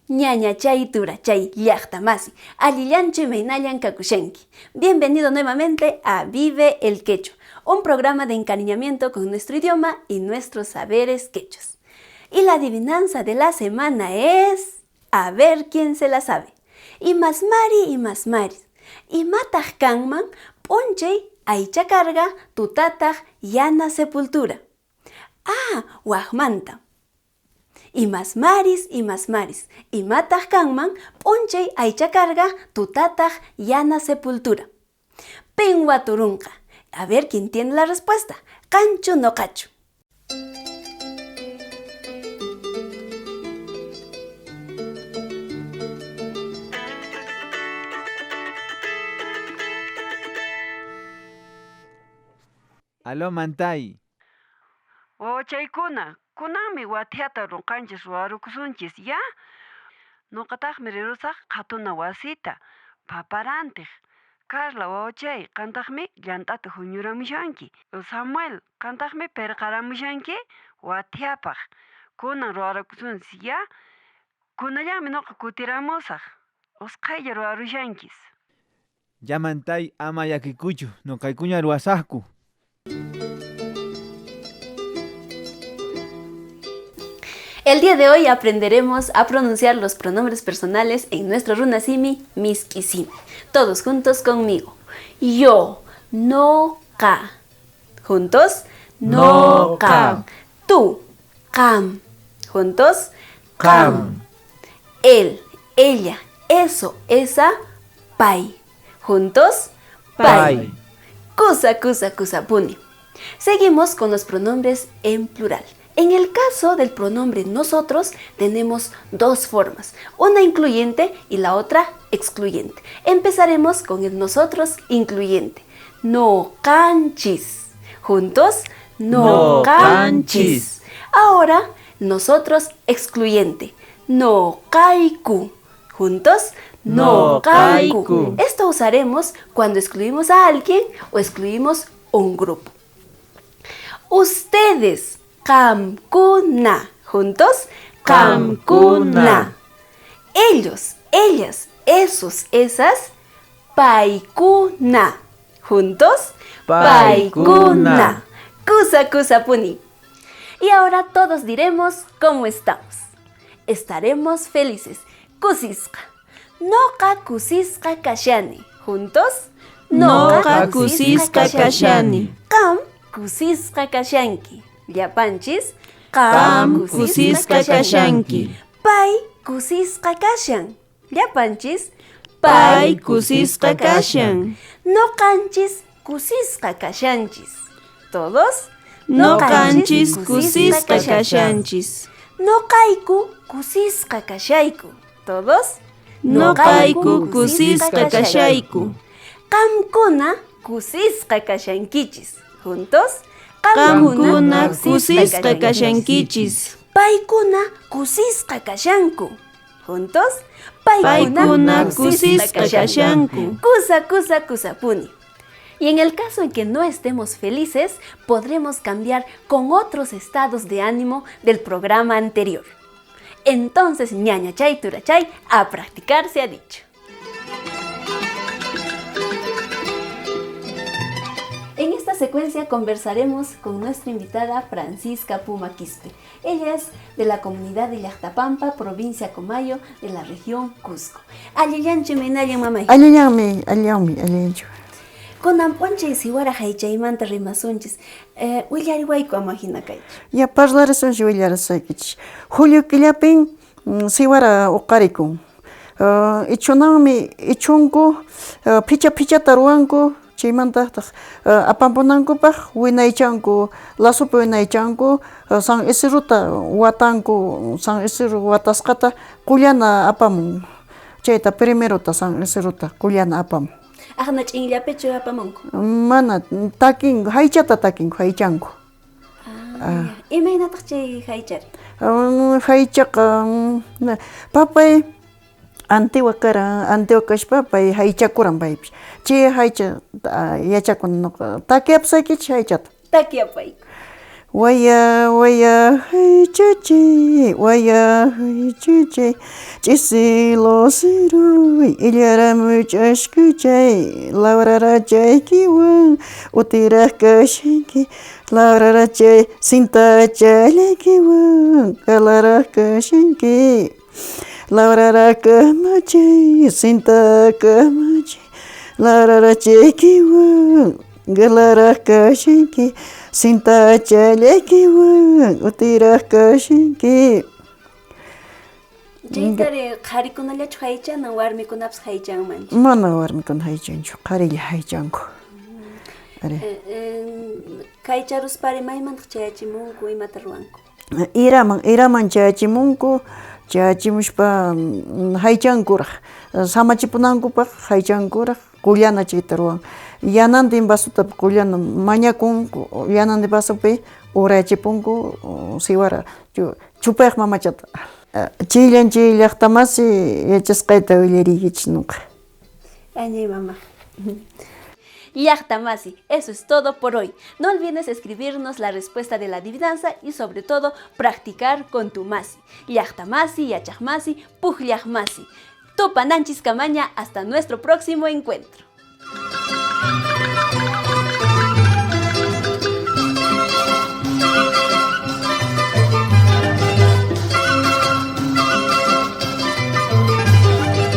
Ñañachay turachay llaqtamasi, allillanchu imaynallan kakushanki. Bienvenido nuevamente a Vive el Quechua, un programa de encariñamiento con nuestro idioma y nuestros saberes quechuas. Y la adivinanza de la semana es... A ver quién se la sabe. Imasmari, imasmaris. Imataq kanman p'unchay aycha karga tutataq yana sepultura. Ah, waqmanta. Imasmaris, imasmaris. Imataq kanman p'unchay aycha karga tutataq yana sepultura. Pin waturunqa. A ver quién tiene la respuesta. Qanchu noqachu. Aló, Mantay. Wawachaykuna, kunanmi wathiata ruqanchis ruwarukusunchis, ya? Nuqataqmi rirusaq qhatuna wasita, paparantiq. Carla wawachay, qantaqmi llant'ata huñuramushanki. Samuel, qantaqmi pirqaramushanki wathiapaq. Kunan ruwarukusunchis, ya? Kunallanmi nuqa kutiramusaq. Usqhaylla ruwarushankis. Ya Mantay, ama llakikuychu, nuqaykuña ruwasaqku. El día de hoy aprenderemos a pronunciar los pronombres personales en nuestro runasimi miskisimi. Todos juntos conmigo. Yo, no, ka. Juntos, no, ka. Tú, qam. Juntos, qam. Él, ella, eso, esa, pay. Juntos, pay. Kusa, kusa, kusapuni. Seguimos con los pronombres en plural. En el caso del pronombre nosotros, tenemos dos formas, una incluyente y la otra excluyente. Empezaremos con el nosotros incluyente. No canchis. Juntos, no, No canchis. canchis. Ahora, nosotros excluyente. No kaiku. Juntos, no, No kaiku. kaiku. Esto usaremos cuando excluimos a alguien o excluimos un grupo. Ustedes, qamkuna. Juntos, Qamkuna. Ellos, ellas, esos, esas, paykuna. Juntos, Paykuna. Kusa, kusa, puni. Y ahora todos diremos cómo estamos. Estaremos felices. Kusisqa. Noqa kusisqa kashani. Juntos, Noqa kusisqa kashani. Qam kusisqa kashanki. Llapanchis, Qam kusisqa kashanki. Pay kusisqa kashan. Llapanchis, Pay kusisqa kashan. Noqanchis kusisqa kashanchis. Todos, Noqanchis kusisqa kashanchis. Noqayku kusisqa kashayku. Todos, Noqayku kusisqa kashayku. Qamkuna kusisqa kashankichis. Juntos, Qamkuna kusisqa kashankichis. Paykuna kusisqa kashanku. Juntos, Paykuna kusisqa kashanku. Kusa, kusa, kusapuni. Y en el caso en que no estemos felices, podremos cambiar con otros estados de ánimo del programa anterior. Entonces, ñañachay, turachay, a practicar se ha dicho. En esta secuencia conversaremos con nuestra invitada Francisca Puma Quispe. Ella es de la comunidad de Llaqtapampa, provincia Comayo, de la región Cusco. Allillanchu imaynallan mamay. Allillanmi, allanmi, allinchu. Kunan p'unchay siwara haychaymanta rimasunchis. Willariwayku ama hina kaychu. Ya parlarisunchis, willarasaykichis. Julio killapin siwara uqarikun. Ichunanmi ichunku, phicha phichata ruwanku, chaymantataq apampunankupaq winaychanku, lazupi winaychanku, San Isidrota watanku, San Isidro watasqata qullana apamun. Chayta primerota San Isidrota qullana apamun. Aqna ch'inllapichu apamunku? Mana, takinku, haychata takinku, haychanku. Ah, imaynataq chay haychari? Haychaqa, papay antigua karan, antigua kashpa pay haychakuran paypish. Chay haycha yachakun nuqa, takiapasaykichik haychata. Takiapayku. Waya waya haychachay, waya haychachay, ch'isi luceroy illaramuy ch'askachay, lawrarachaykiwan utiraq kashanki, lawrarachay cintachallaykiwan qalaraq kashanki, lawrarakamachay cintakamachay, lawrarachaykiwan qalaraq kashanki, cintachallaykiwan utiraq kashanki. Chaytari qharikunallachu haychanan warmikunapas haychanmanchu? Mana warmikuna haychanchu, qharilla haychanku. Ari. Haycharuspari maymantaq chayachimunku, imata ruwanku? Iraman, iraman chayachimunku, chayachimuspa haychankuraq, samachipunankupaq haychankuraq, qullana chayta ruwan. Yanantin vasota qullana mañakunku, yanantin vasopi urayachipunku siwara chupayaq mamachata. Chayllan chay llaqtamasi yachasqayta willariykichis nuqa. Añay mama. Llaqta masi, eso es todo por hoy. No olvides escribirnos la respuesta de la adivinanza y sobre todo practicar con tu masi. Llaqta masi, yachaq masi, pujllaq masi. Tupananchis kamaña, hasta nuestro próximo encuentro.